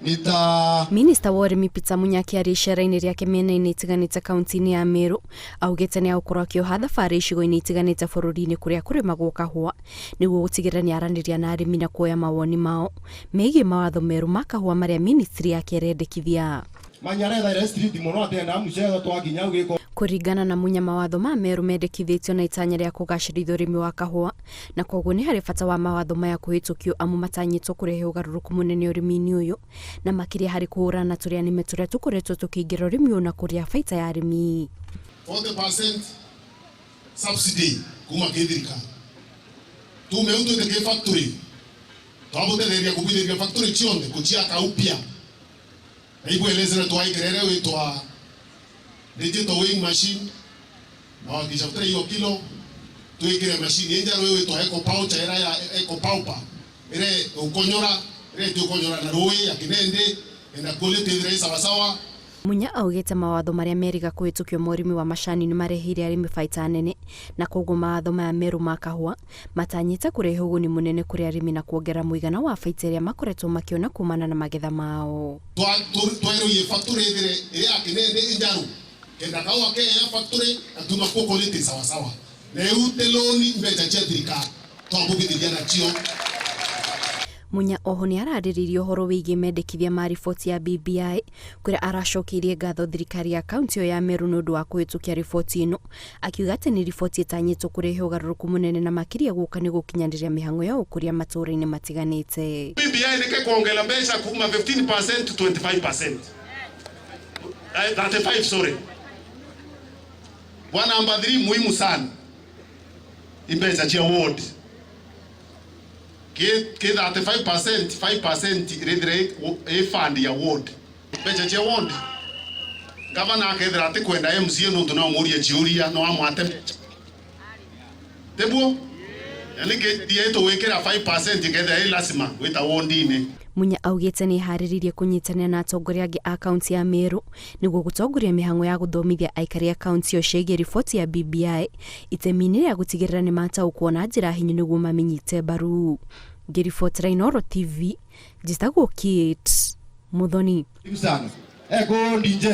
Nita Minista wa ũrĩmi Peter Munya akĩaria icera-inĩ rĩake mĩena-inĩ ĩtiganĩte kaunti-inĩ ya Meru augĩte nĩ agũkorwo akĩoha thabarĩ icigo-inĩ itiganĩte bũrũri-inĩ kũrĩa kũrĩmagwo kahũa nĩguo gũtigĩrĩra nĩ aranĩria na arĩmi na kuoya mawoni mao megiĩ mawatho merũ ma kahũa marĩa ministry yake ĩrendekithia. Manyarethaire street muno atenda mucetho twakinya giko. Kũringana na Munya, mawatho ma Meru mendekithĩtio na itanya rĩa kũgacĩrithia ũrĩmi wa kahũa na koguo nĩ harĩ bata wa mawatho maya kũhĩtũkio amu matanyĩtwo kũrehe ũgarũrũku mũnene ũrĩmi-inĩ ũyũ na makĩria harĩ kũhũrana na tũrĩa nĩme tũrĩa tũkoretwo tũkĩingĩra ũrĩmi ũyũ na kũrĩa baita ya arĩmi. 40% subsidy kuma ki thirikari tume utwite ki factory twabutetheria kubwithiria factory cionthe kuciaka upya na ibwelezere twaikerere witwa digital weighing machine na wakisha kutere hiyo kilo twikire machine enjaru witwa eco pouch era ya eco paupa ire ukonyora ire tukonyora na rui ya kinende enda quality ire sawa sawa. Munya augĩte mawatho marĩa merĩga kũhĩtũkio ma ũrĩmi wa macani nĩ mareheire arĩmi baita nene na koguo mawatho maya merũ ma kahũa matanyĩte kũrehe ũguni mũnene kũrĩ arĩmi na kuongerera mũigana wa baita ĩrĩa makoretwo makĩona kumana na magetha mao. Tweruie factory ithire ire ya kinende injaru kenda kaua ke ya factory atuma kwa quality sawa sawa na irute loni mbeca cia thirikari twabugithiria nacio. Munya oho nĩ ararĩrĩirie ũhoro wĩgiĩ mendekithia ma riboti ya BBI kũrĩa aracokeirie ngatho thirikari ya kaunti ĩyo ya Meru nĩ ũndũ wa kũhĩtũkia riboti ĩno, akiuga atĩ nĩ riboti ĩtanyĩtwo kũrehe ũgarũrũku mũnene na makĩria gũka nĩ gũkinyanĩria mĩhang'o ya ũkũria matũũra-inĩ matiganĩte. BBI nike kuongela mbeca kuma 15% to 25%. 35 sorry. Bwana namba 3 muhimu sana. Imbeca cia ward. Ke 35%, 5% irethire e fund ya ward. Mbeca cia ward. Gavana akethira ati kwenda MCA nundu no murie ciuria no amwate. Tebuo? Yani ke die to wikira 5% ketha i lazima wita ward-ini. Munya augĩte nĩ eharĩrĩirie kũnyitanĩra na atongoria angĩ a kaunti ya Meru nĩguo gũtongoria mĩhang'o ya gũthomithia aikari a kaunti ĩyo ciĩgiĩ riboti ya BBI itemi-inĩ rĩa gũtigĩrĩra nĩ mataũkwo na njĩra hinyu nĩguo mamĩnyite mbaru. Ngĩribotera Inooro TV, njĩtagwo Kate Muthoni. Sana. Eko DJ.